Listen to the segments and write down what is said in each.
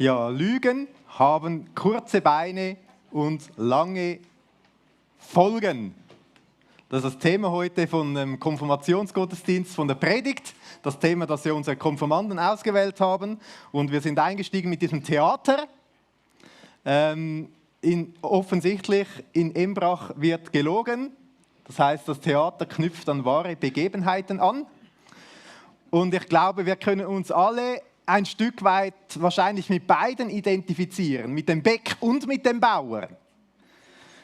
Ja, Lügen haben kurze Beine und lange Folgen. Das ist das Thema heute von dem Konfirmationsgottesdienst, von der Predigt. Das Thema, das wir unsere Konfirmanden ausgewählt haben. Und wir sind eingestiegen mit diesem Theater. Offensichtlich in Embrach wird gelogen. Das heißt, das Theater knüpft an wahre Begebenheiten an. Und ich glaube, wir können uns alle ein Stück weit wahrscheinlich mit beiden identifizieren, mit dem Bäck und mit dem Bauer.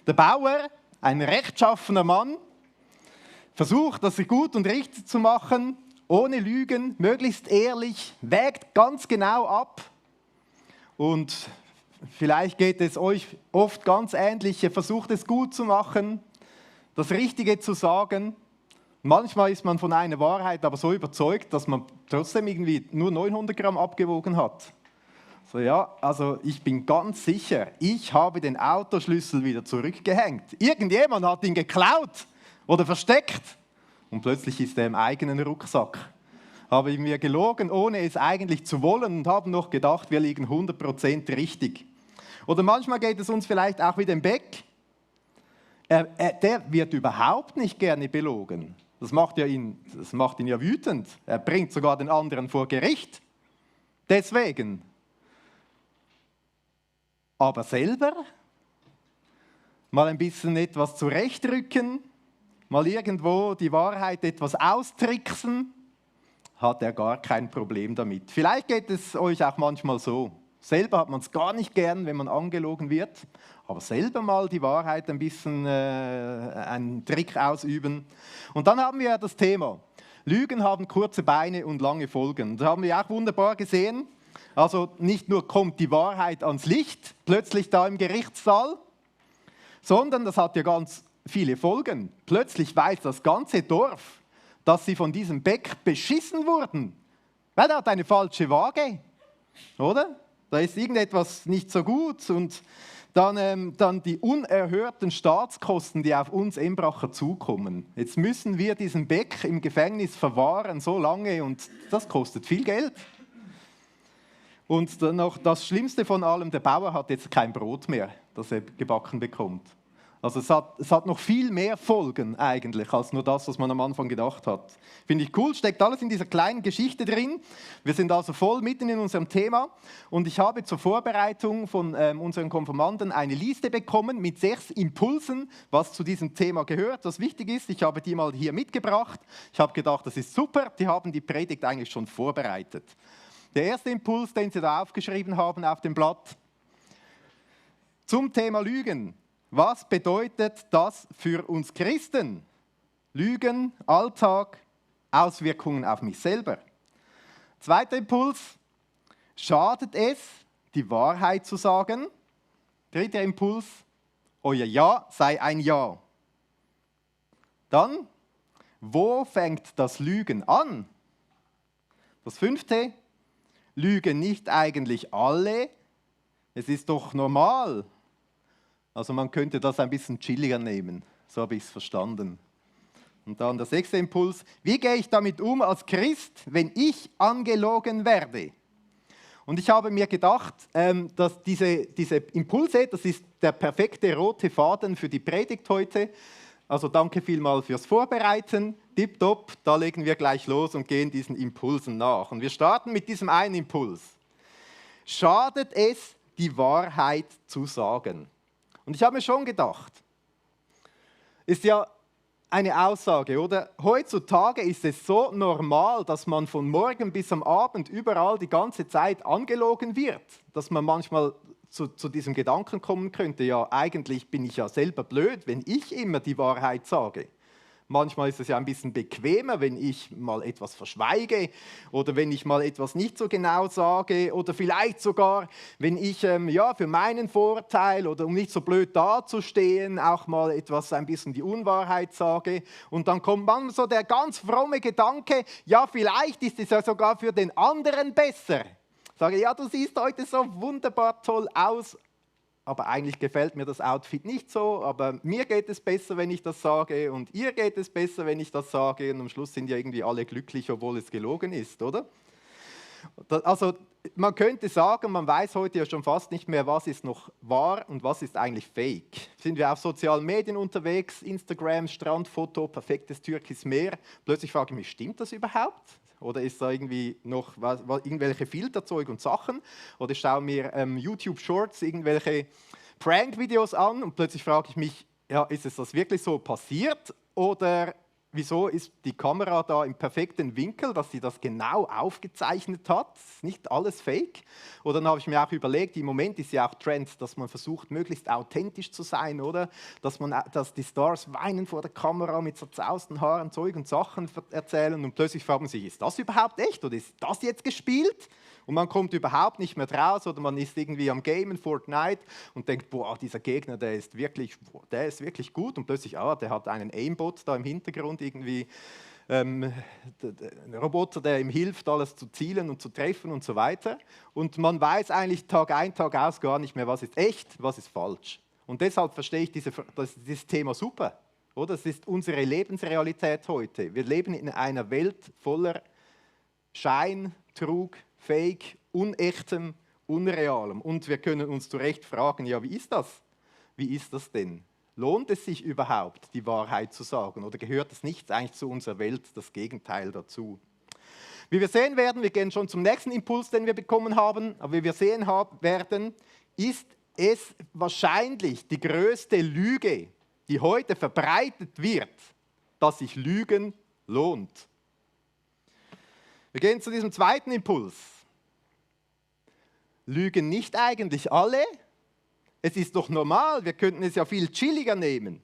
Der Bauer, ein rechtschaffener Mann, versucht, das gut und richtig zu machen, ohne Lügen, möglichst ehrlich, wägt ganz genau ab. Und vielleicht geht es euch oft ganz ähnlich, ihr versucht es gut zu machen, das Richtige zu sagen. Manchmal ist man von einer Wahrheit aber so überzeugt, dass man trotzdem irgendwie nur 900 Gramm abgewogen hat. So, ja, also ich bin ganz sicher, ich habe den Autoschlüssel wieder zurückgehängt. Irgendjemand hat ihn geklaut oder versteckt und plötzlich ist er im eigenen Rucksack. Haben wir gelogen, ohne es eigentlich zu wollen und haben noch gedacht, wir liegen 100% richtig. Oder manchmal geht es uns vielleicht auch wie dem Beck. Der wird überhaupt nicht gerne belogen. Das macht ihn ja wütend. Er bringt sogar den anderen vor Gericht. Deswegen. Aber selber mal ein bisschen etwas zurechtrücken, mal irgendwo die Wahrheit etwas austricksen, hat er gar kein Problem damit. Vielleicht geht es euch auch manchmal so. Selber hat man es gar nicht gern, wenn man angelogen wird, aber selber mal die Wahrheit ein bisschen einen Trick ausüben. Und dann haben wir das Thema, Lügen haben kurze Beine und lange Folgen. Das haben wir auch wunderbar gesehen. Also nicht nur kommt die Wahrheit ans Licht, plötzlich da im Gerichtssaal, sondern das hat ja ganz viele Folgen. Plötzlich weiß das ganze Dorf, dass sie von diesem Bäck beschissen wurden. Weil er hat eine falsche Waage, oder? Da ist irgendetwas nicht so gut und dann die unerhörten Staatskosten, die auf uns Embracher zukommen. Jetzt müssen wir diesen Bäck im Gefängnis verwahren, so lange, und das kostet viel Geld. Und dann noch das Schlimmste von allem, der Bauer hat jetzt kein Brot mehr, das er gebacken bekommt. Also es hat noch viel mehr Folgen eigentlich, als nur das, was man am Anfang gedacht hat. Finde ich cool, steckt alles in dieser kleinen Geschichte drin. Wir sind also voll mitten in unserem Thema. Und ich habe zur Vorbereitung von unseren Konfirmanden eine Liste bekommen mit 6 Impulsen, was zu diesem Thema gehört, was wichtig ist. Ich habe die mal hier mitgebracht. Ich habe gedacht, das ist super, die haben die Predigt eigentlich schon vorbereitet. Der erste Impuls, den Sie da aufgeschrieben haben auf dem Blatt, zum Thema Lügen. Was bedeutet das für uns Christen? Lügen, Alltag, Auswirkungen auf mich selber. Zweiter Impuls, schadet es, die Wahrheit zu sagen? Dritter Impuls, euer Ja sei ein Ja. Dann, wo fängt das Lügen an? Das 5. Lügen nicht eigentlich alle? Es ist doch normal. Also man könnte das ein bisschen chilliger nehmen, so habe ich es verstanden. Und dann der 6. Impuls, wie gehe ich damit um als Christ, wenn ich angelogen werde? Und ich habe mir gedacht, dass diese Impulse, das ist der perfekte rote Faden für die Predigt heute. Also danke vielmals fürs Vorbereiten, tipptopp, da legen wir gleich los und gehen diesen Impulsen nach. Und wir starten mit diesem einen Impuls. Schadet es, die Wahrheit zu sagen? Und ich habe mir schon gedacht, ist ja eine Aussage, oder? Heutzutage ist es so normal, dass man von morgen bis am Abend überall die ganze Zeit angelogen wird, dass man manchmal zu diesem Gedanken kommen könnte, ja, eigentlich bin ich ja selber blöd, wenn ich immer die Wahrheit sage. Manchmal ist es ja ein bisschen bequemer, wenn ich mal etwas verschweige oder wenn ich mal etwas nicht so genau sage oder vielleicht sogar, wenn ich für meinen Vorteil oder um nicht so blöd dazustehen, auch mal etwas ein bisschen die Unwahrheit sage. Und dann kommt manchmal so der ganz fromme Gedanke, ja, vielleicht ist es ja sogar für den anderen besser. Ich sage, ja, du siehst heute so wunderbar toll aus, aber eigentlich gefällt mir das Outfit nicht so, aber mir geht es besser, wenn ich das sage und ihr geht es besser, wenn ich das sage und am Schluss sind ja irgendwie alle glücklich, obwohl es gelogen ist, oder? Also man könnte sagen, man weiß heute ja schon fast nicht mehr, was ist noch wahr und was ist eigentlich fake. Sind wir auf sozialen Medien unterwegs, Instagram, Strandfoto, perfektes türkis Meer. Plötzlich frage ich mich, stimmt das überhaupt? Oder ist da irgendwie noch irgendwelche Filterzeug und Sachen? Oder ich schaue mir YouTube Shorts, irgendwelche Prank-Videos an und plötzlich frage ich mich, ja, ist es das wirklich so passiert? Oder wieso ist die Kamera da im perfekten Winkel, dass sie das genau aufgezeichnet hat? Ist nicht alles fake. Oder dann habe ich mir auch überlegt, im Moment ist ja auch Trend, dass man versucht, möglichst authentisch zu sein, oder? Dass die Stars weinen vor der Kamera mit zerzausten Haaren, Zeug und Sachen erzählen und plötzlich fragen sie sich, ist das überhaupt echt oder ist das jetzt gespielt? Und man kommt überhaupt nicht mehr draus oder man ist irgendwie am Gamen, Fortnite und denkt, boah, dieser Gegner, der ist wirklich gut. Und plötzlich, der hat einen Aimbot da im Hintergrund irgendwie, ein Roboter, der ihm hilft, alles zu zielen und zu treffen und so weiter. Und man weiß eigentlich Tag ein, Tag aus gar nicht mehr, was ist echt, was ist falsch. Und deshalb verstehe ich dieses Thema super. Oder? Das ist unsere Lebensrealität heute. Wir leben in einer Welt voller Schein, Trug, Fake, Unechtem, Unrealem. Und wir können uns zu Recht fragen, ja, wie ist das? Wie ist das denn? Lohnt es sich überhaupt, die Wahrheit zu sagen? Oder gehört es nicht eigentlich zu unserer Welt, das Gegenteil dazu? Wie wir sehen werden, wir gehen schon zum nächsten Impuls, den wir bekommen haben, aber wie wir sehen werden, ist es wahrscheinlich die größte Lüge, die heute verbreitet wird, dass sich Lügen lohnt. Wir gehen zu diesem zweiten Impuls. Lügen nicht eigentlich alle? Es ist doch normal, wir könnten es ja viel chilliger nehmen.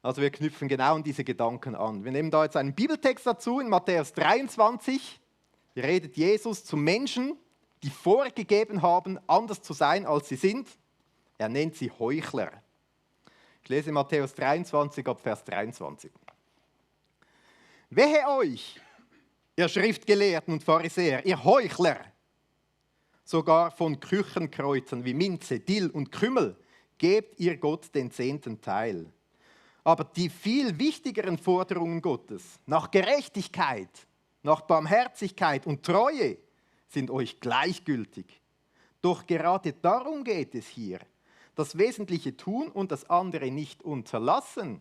Also wir knüpfen genau an diese Gedanken an. Wir nehmen da jetzt einen Bibeltext dazu in Matthäus 23. Hier redet Jesus zu Menschen, die vorgegeben haben, anders zu sein, als sie sind. Er nennt sie Heuchler. Ich lese Matthäus 23 ab Vers 23. Wehe euch, ihr Schriftgelehrten und Pharisäer, ihr Heuchler! Sogar von Küchenkräutern wie Minze, Dill und Kümmel gebt ihr Gott den 10. Teil. Aber die viel wichtigeren Forderungen Gottes nach Gerechtigkeit, nach Barmherzigkeit und Treue sind euch gleichgültig. Doch gerade darum geht es hier, das Wesentliche tun und das andere nicht unterlassen.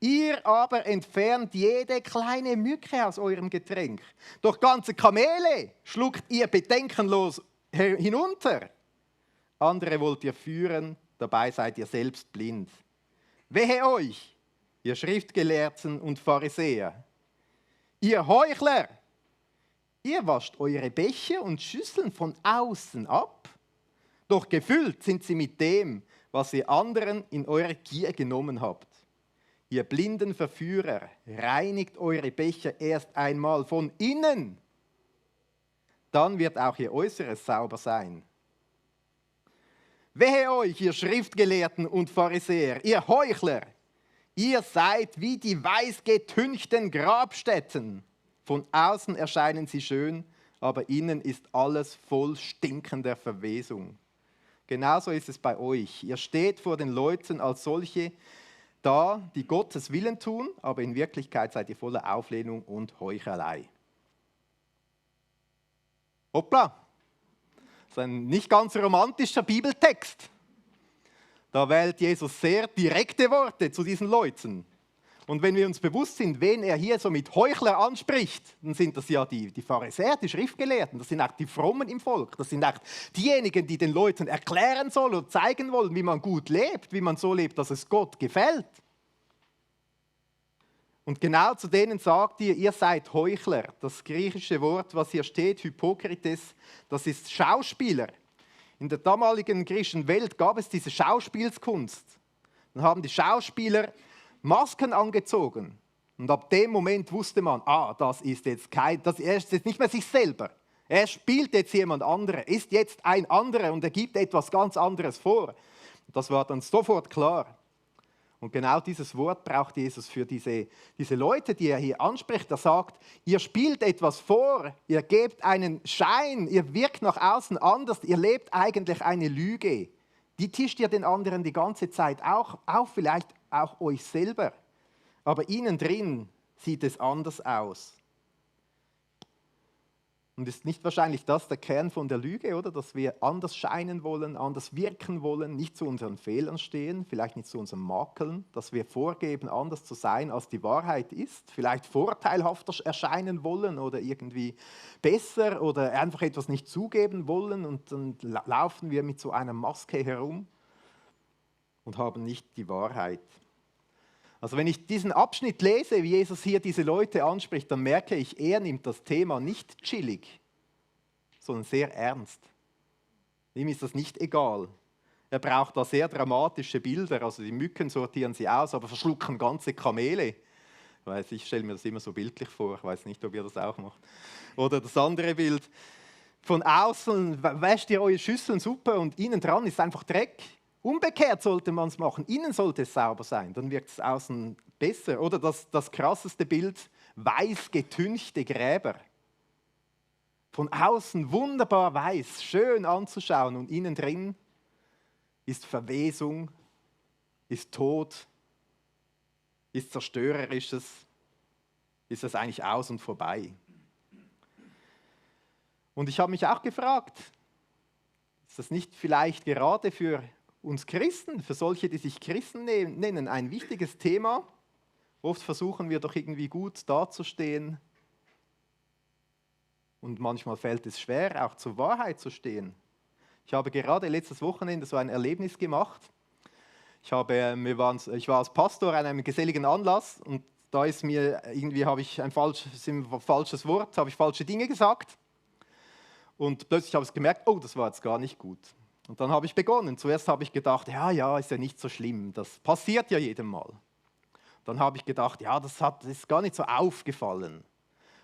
Ihr aber entfernt jede kleine Mücke aus eurem Getränk. Doch ganze Kamele schluckt ihr bedenkenlos hinunter. Andere wollt ihr führen, dabei seid ihr selbst blind. Wehe euch, ihr Schriftgelehrten und Pharisäer, ihr Heuchler! Ihr wascht eure Becher und Schüsseln von außen ab, doch gefüllt sind sie mit dem, was ihr anderen in eure Gier genommen habt. Ihr blinden Verführer, reinigt eure Becher erst einmal von innen, dann wird auch ihr Äußeres sauber sein. Wehe euch, ihr Schriftgelehrten und Pharisäer, ihr Heuchler! Ihr seid wie die weiß getünchten Grabstätten. Von außen erscheinen sie schön, aber innen ist alles voll stinkender Verwesung. Genauso ist es bei euch. Ihr steht vor den Leuten als solche da, die Gottes Willen tun, aber in Wirklichkeit seid ihr voller Auflehnung und Heuchelei. Hoppla, das ist ein nicht ganz romantischer Bibeltext. Da wählt Jesus sehr direkte Worte zu diesen Leuten. Und wenn wir uns bewusst sind, wen er hier so mit Heuchler anspricht, dann sind das ja die Pharisäer, die Schriftgelehrten, das sind auch die Frommen im Volk, das sind auch diejenigen, die den Leuten erklären sollen und zeigen wollen, wie man gut lebt, wie man so lebt, dass es Gott gefällt. Und genau zu denen sagt ihr seid Heuchler. Das griechische Wort, was hier steht, Hypokrites, das ist Schauspieler. In der damaligen griechischen Welt gab es diese Schauspielskunst. Dann haben die Schauspieler Masken angezogen. Und ab dem Moment wusste man, er ist jetzt nicht mehr sich selber. Er spielt jetzt jemand anderes, ist jetzt ein anderer und er gibt etwas ganz anderes vor. Das war dann sofort klar. Und genau dieses Wort braucht Jesus für diese Leute, die er hier anspricht. Er sagt, ihr spielt etwas vor, ihr gebt einen Schein, ihr wirkt nach außen anders, ihr lebt eigentlich eine Lüge. Die tischt ihr den anderen die ganze Zeit auch vielleicht auch euch selber. Aber innen drin sieht es anders aus. Und ist nicht wahrscheinlich das der Kern von der Lüge, oder? Dass wir anders scheinen wollen, anders wirken wollen, nicht zu unseren Fehlern stehen, vielleicht nicht zu unseren Makeln, dass wir vorgeben, anders zu sein, als die Wahrheit ist, vielleicht vorteilhafter erscheinen wollen oder irgendwie besser oder einfach etwas nicht zugeben wollen und dann laufen wir mit so einer Maske herum und haben nicht die Wahrheit. Also wenn ich diesen Abschnitt lese, wie Jesus hier diese Leute anspricht, dann merke ich, er nimmt das Thema nicht chillig, sondern sehr ernst. Ihm ist das nicht egal. Er braucht da sehr dramatische Bilder, also die Mücken sortieren sie aus, aber verschlucken ganze Kamele. Ich stelle mir das immer so bildlich vor, ich weiß nicht, ob ihr das auch macht. Oder das andere Bild, von außen wäscht ihr eure Schüsseln super und innen dran ist einfach Dreck. Umgekehrt sollte man es machen, innen sollte es sauber sein, dann wirkt es außen besser. Oder das krasseste Bild, weiß getünchte Gräber. Von außen wunderbar weiß, schön anzuschauen und innen drin ist Verwesung, ist Tod, ist Zerstörerisches, ist das eigentlich aus und vorbei. Und ich habe mich auch gefragt, ist das nicht vielleicht gerade für uns Christen, für solche, die sich Christen nennen, ein wichtiges Thema? Oft versuchen wir doch irgendwie gut dazustehen und manchmal fällt es schwer, auch zur Wahrheit zu stehen. Ich habe gerade letztes Wochenende so ein Erlebnis gemacht. Ich war als Pastor an einem geselligen Anlass und da ist mir irgendwie, habe ich ein falsches Wort, habe ich falsche Dinge gesagt und plötzlich habe ich gemerkt, oh, das war jetzt gar nicht gut. Und dann habe ich begonnen. Zuerst habe ich gedacht, ja, ist ja nicht so schlimm, das passiert ja jedem Mal. Dann habe ich gedacht, ja, das ist gar nicht so aufgefallen.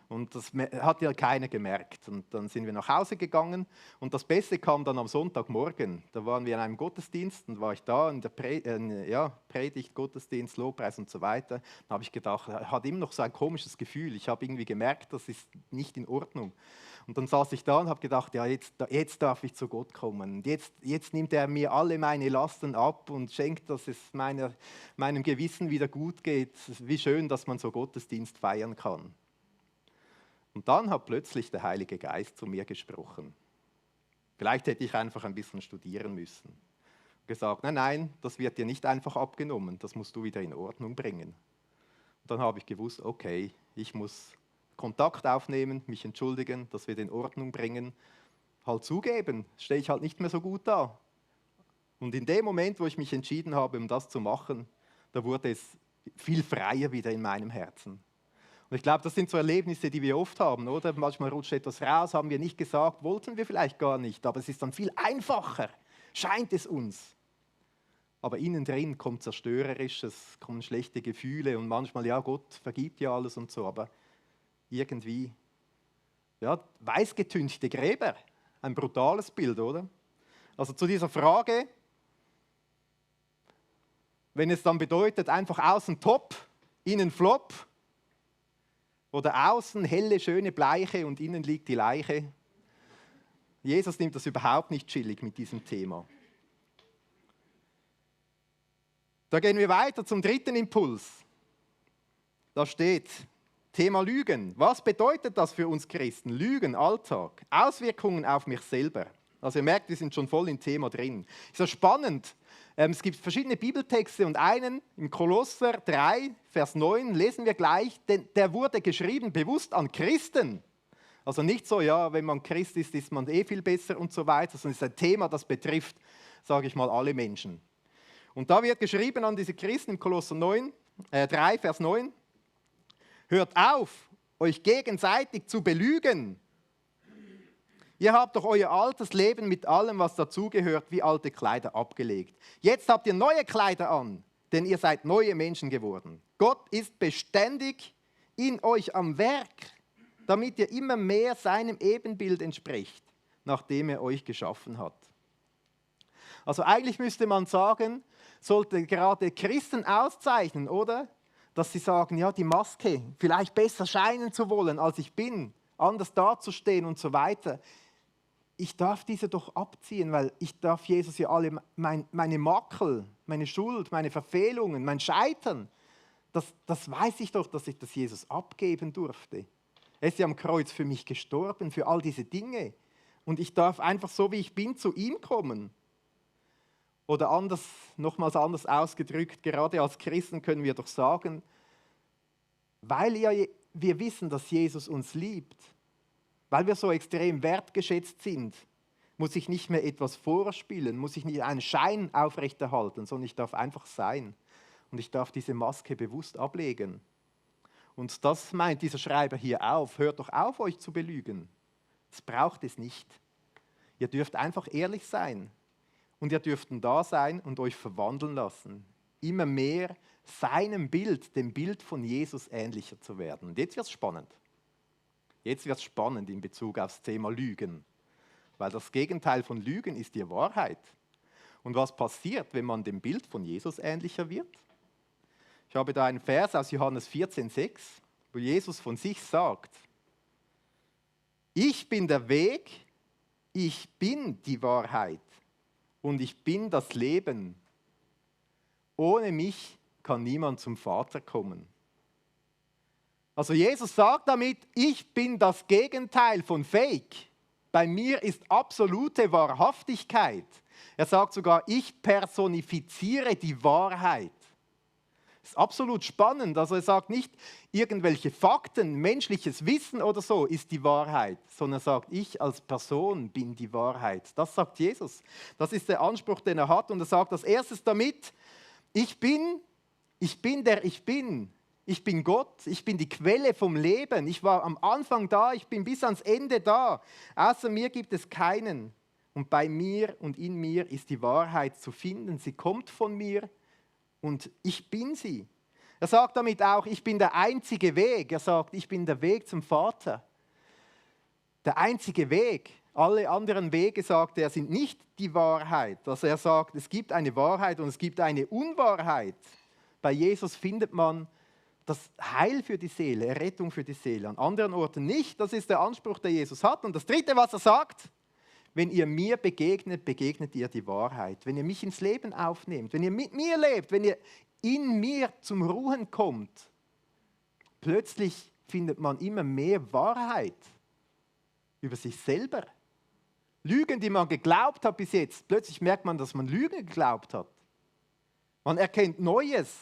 Und das hat ja keiner gemerkt. Und dann sind wir nach Hause gegangen und das Beste kam dann am Sonntagmorgen. Da waren wir in einem Gottesdienst und war ich da in der Predigt, Gottesdienst, Lobpreis und so weiter. Da habe ich gedacht, ich hatte immer noch so ein komisches Gefühl. Ich habe irgendwie gemerkt, das ist nicht in Ordnung. Und dann saß ich da und habe gedacht, ja, jetzt darf ich zu Gott kommen. Jetzt nimmt er mir alle meine Lasten ab und schenkt, dass es meinem Gewissen wieder gut geht. Wie schön, dass man so Gottesdienst feiern kann. Und dann hat plötzlich der Heilige Geist zu mir gesprochen. Vielleicht hätte ich einfach ein bisschen studieren müssen. Gesagt, nein, das wird dir nicht einfach abgenommen, das musst du wieder in Ordnung bringen. Und dann habe ich gewusst, okay, ich muss Kontakt aufnehmen, mich entschuldigen, dass wir in Ordnung bringen, halt zugeben, stehe ich halt nicht mehr so gut da. Und in dem Moment, wo ich mich entschieden habe, um das zu machen, da wurde es viel freier wieder in meinem Herzen. Und ich glaube, das sind so Erlebnisse, die wir oft haben, oder? Manchmal rutscht etwas raus, haben wir nicht gesagt, wollten wir vielleicht gar nicht, aber es ist dann viel einfacher, scheint es uns. Aber innen drin kommt Zerstörerisches, kommen schlechte Gefühle und manchmal, ja, Gott vergibt ja alles und so, aber irgendwie, ja, weißgetünchte Gräber, ein brutales Bild, oder? Also zu dieser Frage, wenn es dann bedeutet, einfach außen top, innen flop, oder außen helle, schöne Bleiche und innen liegt die Leiche. Jesus nimmt das überhaupt nicht chillig mit diesem Thema. Da gehen wir weiter zum dritten Impuls. Da steht, Thema Lügen. Was bedeutet das für uns Christen? Lügen, Alltag, Auswirkungen auf mich selber. Also ihr merkt, wir sind schon voll im Thema drin. Ist ja spannend. Es gibt verschiedene Bibeltexte und einen im Kolosser 3, Vers 9 lesen wir gleich, denn der wurde geschrieben bewusst an Christen. Also nicht so, ja, wenn man Christ ist, ist man viel besser und so weiter, sondern es ist ein Thema, das betrifft, sage ich mal, alle Menschen. Und da wird geschrieben an diese Christen im Kolosser 3, Vers 9, hört auf, euch gegenseitig zu belügen. Ihr habt doch euer altes Leben mit allem, was dazugehört, wie alte Kleider abgelegt. Jetzt habt ihr neue Kleider an, denn ihr seid neue Menschen geworden. Gott ist beständig in euch am Werk, damit ihr immer mehr seinem Ebenbild entspricht, nachdem er euch geschaffen hat. Also eigentlich müsste man sagen, sollte gerade Christen auszeichnen, oder? Dass sie sagen, ja, die Maske, vielleicht besser scheinen zu wollen, als ich bin, anders dazustehen und so weiter. Ich darf diese doch abziehen, weil ich darf Jesus ja alle meine Makel, meine Schuld, meine Verfehlungen, mein Scheitern, das weiß ich doch, dass ich das Jesus abgeben durfte. Er ist ja am Kreuz für mich gestorben, für all diese Dinge. Und ich darf einfach so, wie ich bin, zu ihm kommen. Oder nochmals anders ausgedrückt, gerade als Christen können wir doch sagen, weil wir wissen, dass Jesus uns liebt, weil wir so extrem wertgeschätzt sind, muss ich nicht mehr etwas vorspielen, muss ich nicht einen Schein aufrechterhalten, sondern ich darf einfach sein. Und ich darf diese Maske bewusst ablegen. Und das meint dieser Schreiber hier auf. Hört doch auf, euch zu belügen. Das braucht es nicht. Ihr dürft einfach ehrlich sein. Und ihr dürft da sein und euch verwandeln lassen. Immer mehr seinem Bild, dem Bild von Jesus ähnlicher zu werden. Und jetzt wird es spannend. Jetzt wird es spannend in Bezug auf das Thema Lügen. Weil das Gegenteil von Lügen ist die Wahrheit. Und was passiert, wenn man dem Bild von Jesus ähnlicher wird? Ich habe da einen Vers aus Johannes 14,6, wo Jesus von sich sagt, ich bin der Weg, ich bin die Wahrheit und ich bin das Leben. Ohne mich kann niemand zum Vater kommen. Also Jesus sagt damit, ich bin das Gegenteil von Fake. Bei mir ist absolute Wahrhaftigkeit. Er sagt sogar, ich personifiziere die Wahrheit. Das ist absolut spannend. Also er sagt nicht, irgendwelche Fakten, menschliches Wissen oder so ist die Wahrheit, sondern er sagt, ich als Person bin die Wahrheit. Das sagt Jesus. Das ist der Anspruch, den er hat. Und er sagt als erstes damit, ich bin der ich bin. Ich bin Gott, ich bin die Quelle vom Leben. Ich war am Anfang da, ich bin bis ans Ende da. Außer mir gibt es keinen. Und bei mir und in mir ist die Wahrheit zu finden. Sie kommt von mir und ich bin sie. Er sagt damit auch, ich bin der einzige Weg. Er sagt, ich bin der Weg zum Vater. Der einzige Weg. Alle anderen Wege, sagt er, sind nicht die Wahrheit. Also er sagt, es gibt eine Wahrheit und es gibt eine Unwahrheit. Bei Jesus findet man das Heil für die Seele, Errettung für die Seele. An anderen Orten nicht. Das ist der Anspruch, der Jesus hat. Und das Dritte, was er sagt, wenn ihr mir begegnet, begegnet ihr die Wahrheit. Wenn ihr mich ins Leben aufnehmt, wenn ihr mit mir lebt, wenn ihr in mir zum Ruhen kommt, plötzlich findet man immer mehr Wahrheit über sich selber. Lügen, die man geglaubt hat bis jetzt, plötzlich merkt man, dass man Lügen geglaubt hat. Man erkennt Neues.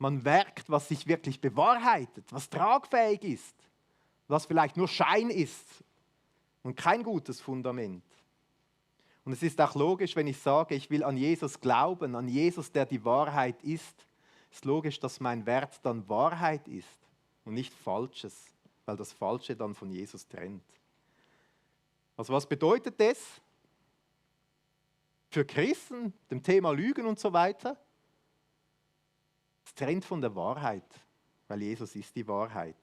Man merkt, was sich wirklich bewahrheitet, was tragfähig ist, was vielleicht nur Schein ist und kein gutes Fundament. Und es ist auch logisch, wenn ich sage, ich will an Jesus glauben, an Jesus, der die Wahrheit ist. Es ist logisch, dass mein Wert dann Wahrheit ist und nicht Falsches, weil das Falsche dann von Jesus trennt. Also was bedeutet das für Christen, dem Thema Lügen und so weiter? Es trennt von der Wahrheit, weil Jesus ist die Wahrheit.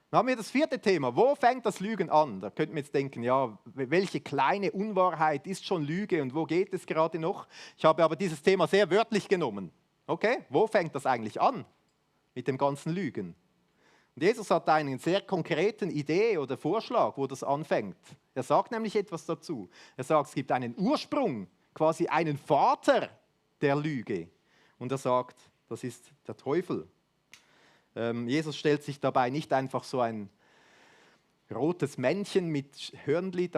Dann haben wir das vierte Thema. Wo fängt das Lügen an? Da könnten wir jetzt denken, ja, welche kleine Unwahrheit ist schon Lüge und wo geht es gerade noch? Ich habe aber dieses Thema sehr wörtlich genommen. Okay, wo fängt das eigentlich an mit dem ganzen Lügen? Und Jesus hat einen sehr konkreten Idee oder Vorschlag, wo das anfängt. Er sagt nämlich etwas dazu. Er sagt, es gibt einen Ursprung, quasi einen Vater der Lüge. Und er sagt, das ist der Teufel. Jesus stellt sich dabei nicht einfach so ein rotes Männchen mit Hörnli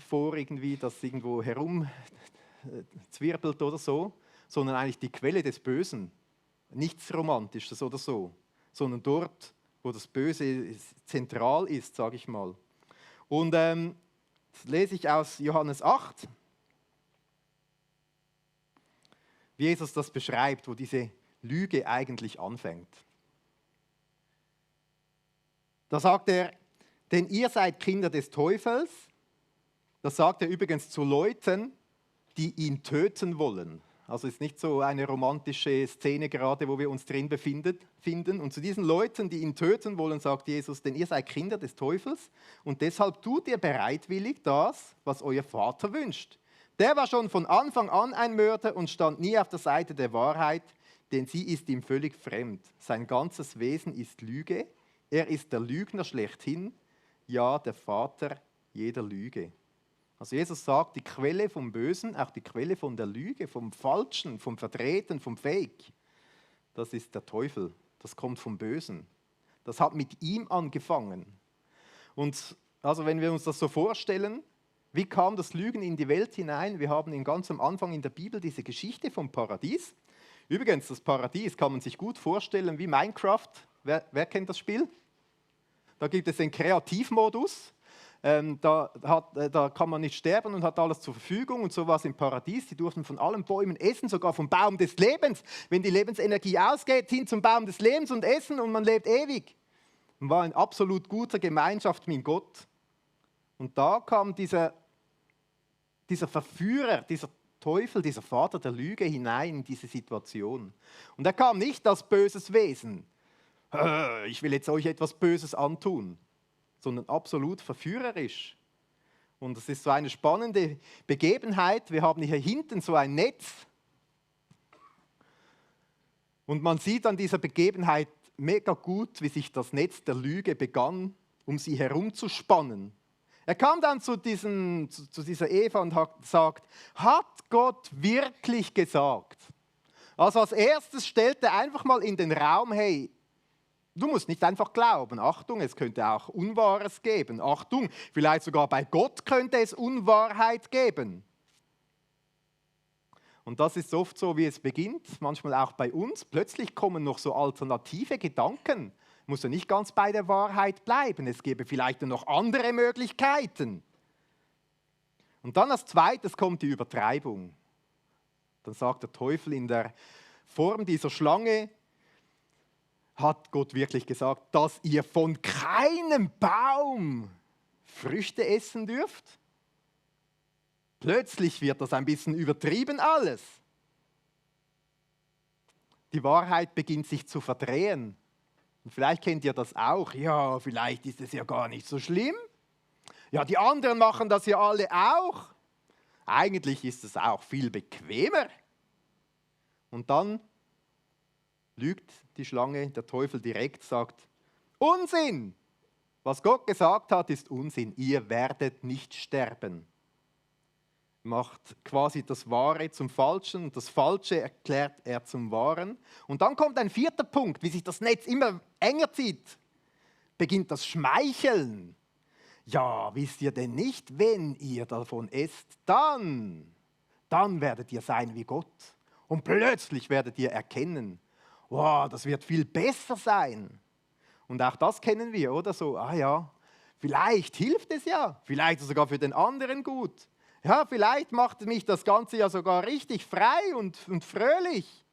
vor, irgendwie, das irgendwo herumzwirbelt oder so, sondern eigentlich die Quelle des Bösen. Nichts Romantisches oder so, sondern dort, wo das Böse zentral ist, sage ich mal. Und das lese ich aus Johannes 8, wie Jesus das beschreibt, wo diese Lüge eigentlich anfängt. Da sagt er, denn ihr seid Kinder des Teufels. Das sagt er übrigens zu Leuten, die ihn töten wollen. Also ist nicht so eine romantische Szene gerade, wo wir uns drin finden. Und zu diesen Leuten, die ihn töten wollen, sagt Jesus, denn ihr seid Kinder des Teufels und deshalb tut ihr bereitwillig das, was euer Vater wünscht. Der war schon von Anfang an ein Mörder und stand nie auf der Seite der Wahrheit, denn sie ist ihm völlig fremd. Sein ganzes Wesen ist Lüge. Er ist der Lügner schlechthin, ja, der Vater jeder Lüge. Also Jesus sagt, die Quelle vom Bösen, auch die Quelle von der Lüge, vom Falschen, vom Verdrehten, vom Fake, das ist der Teufel. Das kommt vom Bösen. Das hat mit ihm angefangen. Und also wenn wir uns das so vorstellen, wie kam das Lügen in die Welt hinein? Wir haben ganz am Anfang in der Bibel diese Geschichte vom Paradies. Übrigens, das Paradies kann man sich gut vorstellen wie Minecraft. Wer kennt das Spiel? Da gibt es den Kreativmodus. Da kann man nicht sterben und hat alles zur Verfügung. Und so war es im Paradies. Die durften von allen Bäumen essen, sogar vom Baum des Lebens. Wenn die Lebensenergie ausgeht, hin zum Baum des Lebens und essen und man lebt ewig. Man war in absolut guter Gemeinschaft mit Gott. Und da kam dieser Verführer, dieser Teufel, dieser Vater der Lüge hinein in diese Situation. Und er kam nicht als böses Wesen. Ich will jetzt euch etwas Böses antun, sondern absolut verführerisch. Und es ist so eine spannende Begebenheit. Wir haben hier hinten so ein Netz. Und man sieht an dieser Begebenheit mega gut, wie sich das Netz der Lüge begann, um sie herumzuspannen. Er kam dann zu dieser Eva und hat gesagt, hat Gott wirklich gesagt? Also als erstes stellt er einfach mal in den Raum, hey, du musst nicht einfach glauben. Achtung, es könnte auch Unwahres geben. Achtung, vielleicht sogar bei Gott könnte es Unwahrheit geben. Und das ist oft so, wie es beginnt, manchmal auch bei uns. Plötzlich kommen noch so alternative Gedanken. Muss ja nicht ganz bei der Wahrheit bleiben. Es gäbe vielleicht noch andere Möglichkeiten. Und dann als zweites kommt die Übertreibung. Dann sagt der Teufel in der Form dieser Schlange, hat Gott wirklich gesagt, dass ihr von keinem Baum Früchte essen dürft? Plötzlich wird das ein bisschen übertrieben alles. Die Wahrheit beginnt sich zu verdrehen. Und vielleicht kennt ihr das auch. Ja, vielleicht ist es ja gar nicht so schlimm. Ja, die anderen machen das ja alle auch. Eigentlich ist es auch viel bequemer. Und dann lügt die Schlange, der Teufel direkt, sagt, Unsinn! Was Gott gesagt hat, ist Unsinn. Ihr werdet nicht sterben. Macht quasi das Wahre zum Falschen und das Falsche erklärt er zum Wahren. Und dann kommt ein vierter Punkt, wie sich das Netz immer enger zieht, beginnt das Schmeicheln. Ja, wisst ihr denn nicht, wenn ihr davon esst, dann werdet ihr sein wie Gott. Und plötzlich werdet ihr erkennen, wow, das wird viel besser sein. Und auch das kennen wir, oder so, vielleicht hilft es ja, vielleicht sogar für den anderen gut. Ja, vielleicht macht mich das Ganze ja sogar richtig frei und fröhlich.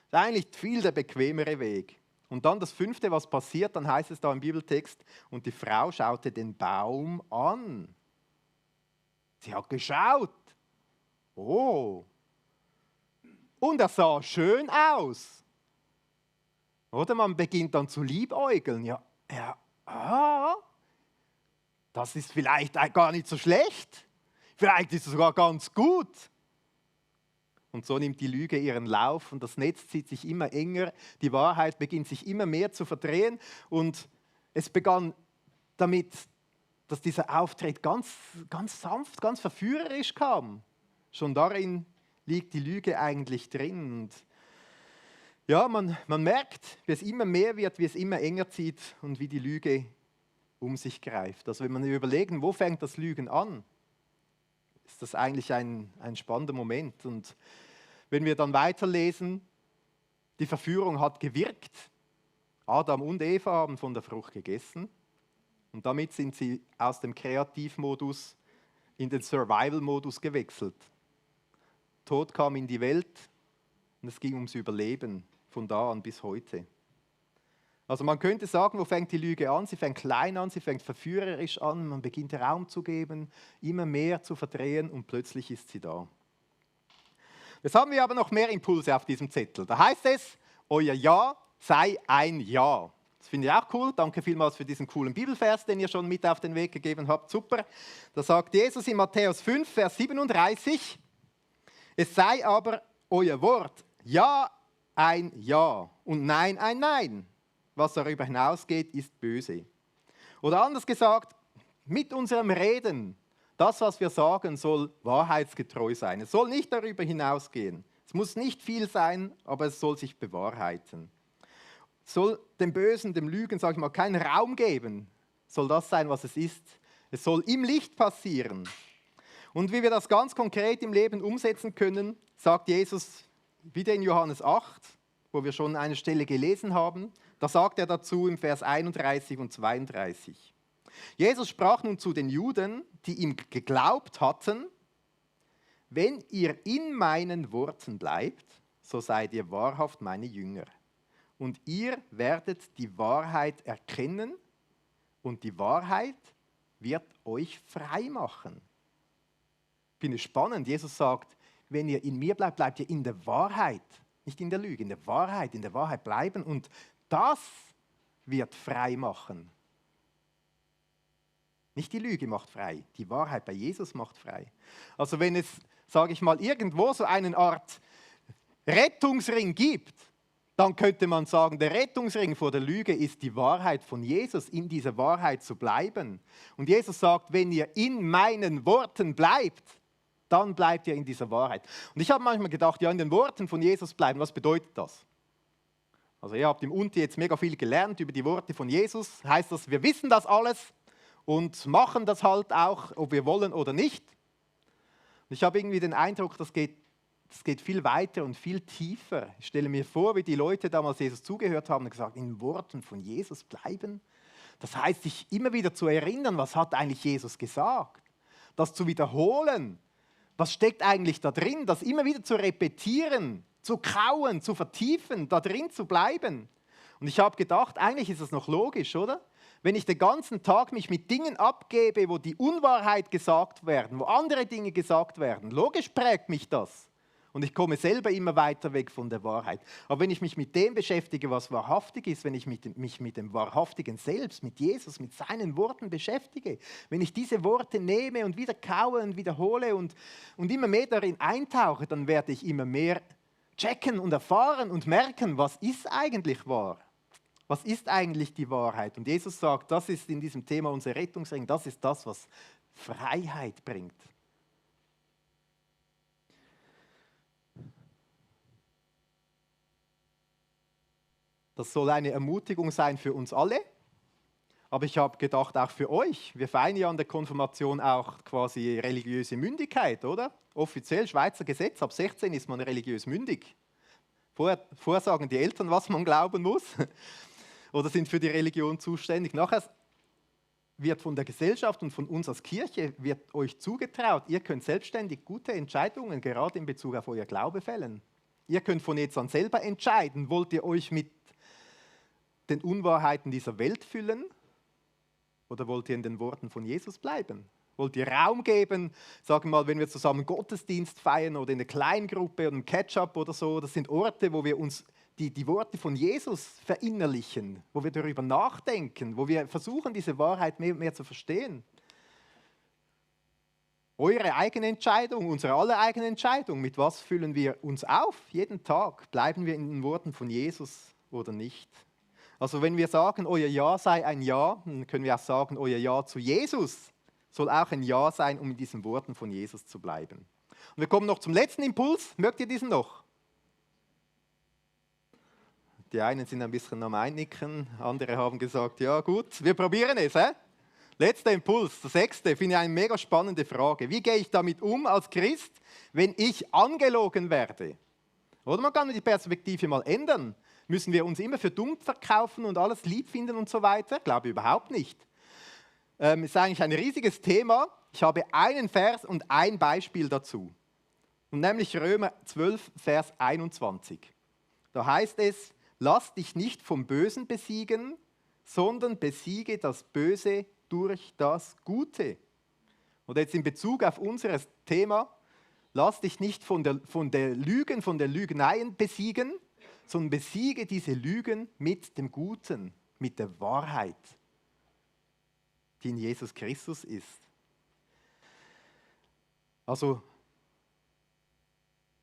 Das ist eigentlich viel der bequemere Weg. Und dann das fünfte, was passiert, dann heißt es da im Bibeltext, und die Frau schaute den Baum an. Sie hat geschaut. Oh. Und er sah schön aus. Oder man beginnt dann zu liebäugeln. Das ist vielleicht gar nicht so schlecht. Vielleicht ist es sogar ganz gut. Und so nimmt die Lüge ihren Lauf und das Netz zieht sich immer enger. Die Wahrheit beginnt sich immer mehr zu verdrehen. Und es begann damit, dass dieser Auftritt ganz sanft, ganz verführerisch kam. Schon darin liegt die Lüge eigentlich drin. Und ja, man merkt, wie es immer mehr wird, wie es immer enger zieht und wie die Lüge um sich greift. Also wenn man überlegen, wo fängt das Lügen an, ist das eigentlich ein spannender Moment. Und wenn wir dann weiterlesen, die Verführung hat gewirkt. Adam und Eva haben von der Frucht gegessen. Und damit sind sie aus dem Kreativmodus in den Survival-Modus gewechselt. Tod kam in die Welt und es ging ums Überleben von da an bis heute. Also man könnte sagen, wo fängt die Lüge an? Sie fängt klein an, sie fängt verführerisch an, man beginnt Raum zu geben, immer mehr zu verdrehen und plötzlich ist sie da. Jetzt haben wir aber noch mehr Impulse auf diesem Zettel. Da heißt es, euer Ja sei ein Ja. Das finde ich auch cool. Danke vielmals für diesen coolen Bibelvers, den ihr schon mit auf den Weg gegeben habt. Super. Da sagt Jesus in Matthäus 5, Vers 37, es sei aber euer Wort Ja ein Ja und Nein ein Nein. Was darüber hinausgeht, ist böse. Oder anders gesagt, mit unserem Reden, das, was wir sagen, soll wahrheitsgetreu sein. Es soll nicht darüber hinausgehen. Es muss nicht viel sein, aber es soll sich bewahrheiten. soll dem Bösen, dem Lügen, sage ich mal, keinen Raum geben. Soll das sein, was es ist. Es soll im Licht passieren. Und wie wir das ganz konkret im Leben umsetzen können, sagt Jesus wieder in Johannes 8, wo wir schon eine Stelle gelesen haben. Da sagt er dazu im Vers 31 und 32. Jesus sprach nun zu den Juden, die ihm geglaubt hatten: Wenn ihr in meinen Worten bleibt, so seid ihr wahrhaft meine Jünger. Und ihr werdet die Wahrheit erkennen und die Wahrheit wird euch frei machen. Ich finde es spannend. Jesus sagt, wenn ihr in mir bleibt, bleibt ihr in der Wahrheit, nicht in der Lüge, in der Wahrheit bleiben und das wird frei machen. Nicht die Lüge macht frei, die Wahrheit bei Jesus macht frei. Also wenn es, sage ich mal, irgendwo so eine Art Rettungsring gibt, dann könnte man sagen, der Rettungsring vor der Lüge ist die Wahrheit von Jesus, in dieser Wahrheit zu bleiben. Und Jesus sagt, wenn ihr in meinen Worten bleibt, dann bleibt ihr in dieser Wahrheit. Und ich habe manchmal gedacht, ja, in den Worten von Jesus bleiben, was bedeutet das? Also ihr habt im Unti jetzt mega viel gelernt über die Worte von Jesus. Heißt das, wir wissen das alles und machen das halt auch, ob wir wollen oder nicht. Und ich habe irgendwie den Eindruck, das geht viel weiter und viel tiefer. Ich stelle mir vor, wie die Leute damals Jesus zugehört haben und gesagt, in den Worten von Jesus bleiben. Das heißt, sich immer wieder zu erinnern, was hat eigentlich Jesus gesagt? Das zu wiederholen. Was steckt eigentlich da drin? Das immer wieder zu repetieren, zu kauen, zu vertiefen, da drin zu bleiben. Und ich habe gedacht, eigentlich ist das noch logisch, oder? Wenn ich den ganzen Tag mich mit Dingen abgebe, wo die Unwahrheit gesagt werden, wo andere Dinge gesagt werden, logisch prägt mich das. Und ich komme selber immer weiter weg von der Wahrheit. Aber wenn ich mich mit dem beschäftige, was wahrhaftig ist, wenn ich mich mit dem Wahrhaftigen selbst, mit Jesus, mit seinen Worten beschäftige, wenn ich diese Worte nehme und wieder kaue und wiederhole und immer mehr darin eintauche, dann werde ich immer mehr checken und erfahren und merken, was ist eigentlich wahr? Was ist eigentlich die Wahrheit? Und Jesus sagt, das ist in diesem Thema unser Rettungsring, das ist das, was Freiheit bringt. Das soll eine Ermutigung sein für uns alle, aber ich habe gedacht, auch für euch. Wir feiern ja an der Konfirmation auch quasi religiöse Mündigkeit, oder? Offiziell Schweizer Gesetz, ab 16 ist man religiös mündig. Vorher sagen die Eltern, was man glauben muss oder sind für die Religion zuständig. Nachher wird von der Gesellschaft und von uns als Kirche wird euch zugetraut, ihr könnt selbstständig gute Entscheidungen, gerade in Bezug auf euer Glaube fällen. Ihr könnt von jetzt an selber entscheiden, wollt ihr euch mit den Unwahrheiten dieser Welt füllen oder wollt ihr in den Worten von Jesus bleiben? Wollt ihr Raum geben, sagen wir mal, wenn wir zusammen Gottesdienst feiern oder in einer Kleingruppe oder im Catch-up oder so, das sind Orte, wo wir uns die Worte von Jesus verinnerlichen, wo wir darüber nachdenken, wo wir versuchen, diese Wahrheit mehr zu verstehen. Eure eigene Entscheidung, unsere aller eigene Entscheidung, mit was füllen wir uns auf jeden Tag? Bleiben wir in den Worten von Jesus oder nicht? Also wenn wir sagen, euer Ja sei ein Ja, dann können wir auch sagen, euer Ja zu Jesus soll auch ein Ja sein, um in diesen Worten von Jesus zu bleiben. Und wir kommen noch zum letzten Impuls. Mögt ihr diesen noch? Die einen sind ein bisschen am Einnicken, andere haben gesagt, ja gut, wir probieren es. Letzter Impuls, der 6. finde ich eine mega spannende Frage. Wie gehe ich damit um als Christ, wenn ich angelogen werde? Oder man kann die Perspektive mal ändern. Müssen wir uns immer für dumm verkaufen und alles lieb finden und so weiter? Glaube ich überhaupt nicht. Ist eigentlich ein riesiges Thema. Ich habe einen Vers und ein Beispiel dazu. Und nämlich Römer 12, Vers 21. Da heißt es, lass dich nicht vom Bösen besiegen, sondern besiege das Böse durch das Gute. Oder jetzt in Bezug auf unser Thema, lass dich nicht von der Lügen, von der Lügneien besiegen, sondern besiege diese Lügen mit dem Guten, mit der Wahrheit, die in Jesus Christus ist. Also,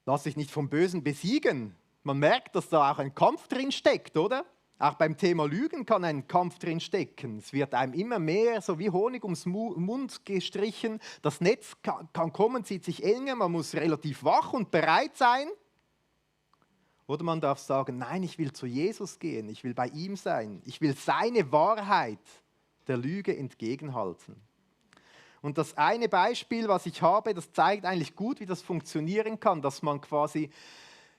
lass dich nicht vom Bösen besiegen. Man merkt, dass da auch ein Kampf drin steckt, oder? Auch beim Thema Lügen kann ein Kampf drin stecken. Es wird einem immer mehr so wie Honig ums Mund gestrichen. Das Netz kann kommen, zieht sich enger, man muss relativ wach und bereit sein. Oder man darf sagen, nein, ich will zu Jesus gehen, ich will bei ihm sein, ich will seine Wahrheit der Lüge entgegenhalten. Und das eine Beispiel, was ich habe, das zeigt eigentlich gut, wie das funktionieren kann, dass man quasi,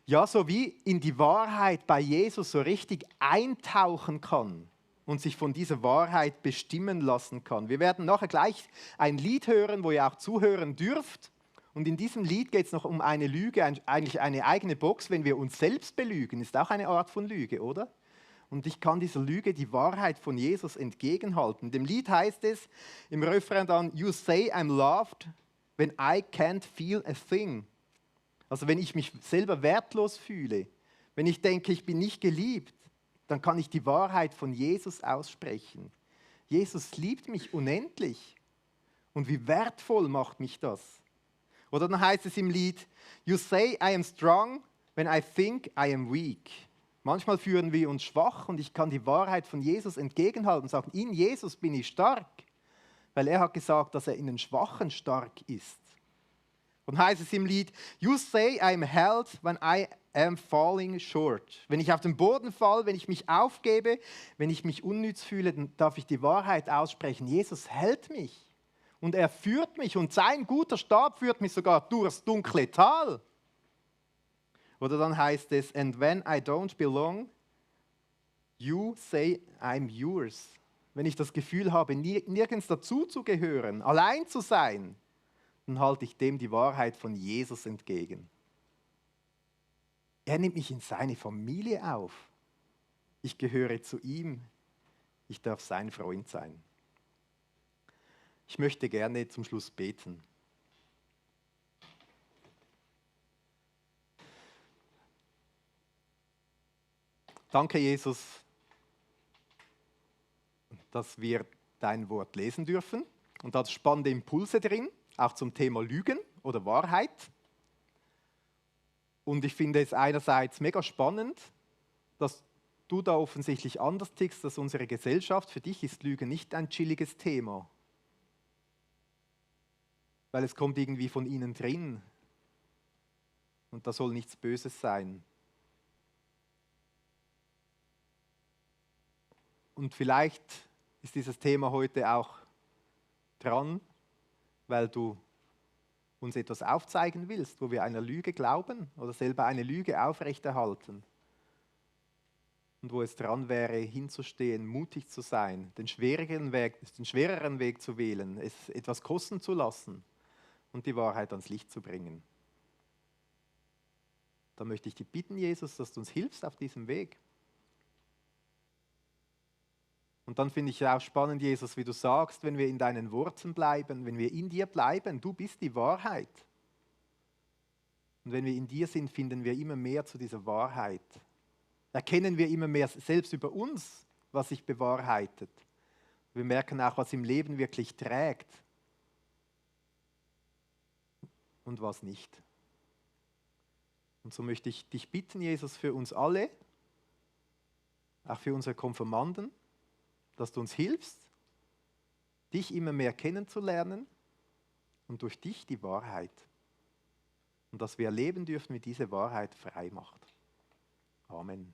ja, so wie in die Wahrheit bei Jesus so richtig eintauchen kann und sich von dieser Wahrheit bestimmen lassen kann. Wir werden nachher gleich ein Lied hören, wo ihr auch zuhören dürft. Und in diesem Lied geht es noch um eine Lüge, eigentlich eine eigene Box, wenn wir uns selbst belügen, ist auch eine Art von Lüge, oder? Und ich kann dieser Lüge die Wahrheit von Jesus entgegenhalten. In dem Lied heißt es im Refrain dann, You say I'm loved when I can't feel a thing. Also wenn ich mich selber wertlos fühle, wenn ich denke, ich bin nicht geliebt, dann kann ich die Wahrheit von Jesus aussprechen. Jesus liebt mich unendlich. Und wie wertvoll macht mich das? Oder dann heißt es im Lied, You say I am strong when I think I am weak. Manchmal fühlen wir uns schwach und ich kann die Wahrheit von Jesus entgegenhalten und sagen, in Jesus bin ich stark, weil er hat gesagt, dass er in den Schwachen stark ist. Und heißt es im Lied, You say I'm held when I am falling short. Wenn ich auf den Boden falle, wenn ich mich aufgebe, wenn ich mich unnütz fühle, dann darf ich die Wahrheit aussprechen. Jesus hält mich und er führt mich und sein guter Stab führt mich sogar durchs dunkle Tal. Oder dann heißt es, And when I don't belong, you say I'm yours. Wenn ich das Gefühl habe, nirgends dazu zu gehören, allein zu sein, dann halte ich dem die Wahrheit von Jesus entgegen. Er nimmt mich in seine Familie auf. Ich gehöre zu ihm. Ich darf sein Freund sein. Ich möchte gerne zum Schluss beten. Danke, Jesus, dass wir dein Wort lesen dürfen. Und da sind spannende Impulse drin, auch zum Thema Lügen oder Wahrheit. Und ich finde es einerseits mega spannend, dass du da offensichtlich anders tickst als unsere Gesellschaft. Für dich ist Lügen nicht ein chilliges Thema, weil es kommt irgendwie von innen drin. Und da soll nichts Böses sein. Und vielleicht ist dieses Thema heute auch dran, weil du uns etwas aufzeigen willst, wo wir einer Lüge glauben oder selber eine Lüge aufrechterhalten. Und wo es dran wäre, hinzustehen, mutig zu sein, den schwereren Weg zu wählen, es etwas kosten zu lassen und die Wahrheit ans Licht zu bringen. Da möchte ich dich bitten, Jesus, dass du uns hilfst auf diesem Weg. Und dann finde ich auch spannend, Jesus, wie du sagst, wenn wir in deinen Worten bleiben, wenn wir in dir bleiben, du bist die Wahrheit. Und wenn wir in dir sind, finden wir immer mehr zu dieser Wahrheit. Erkennen wir immer mehr selbst über uns, was sich bewahrheitet. Wir merken auch, was im Leben wirklich trägt und was nicht. Und so möchte ich dich bitten, Jesus, für uns alle, auch für unsere Konfirmanden, dass du uns hilfst, dich immer mehr kennenzulernen und durch dich die Wahrheit. Und dass wir erleben dürfen, wie diese Wahrheit frei macht. Amen.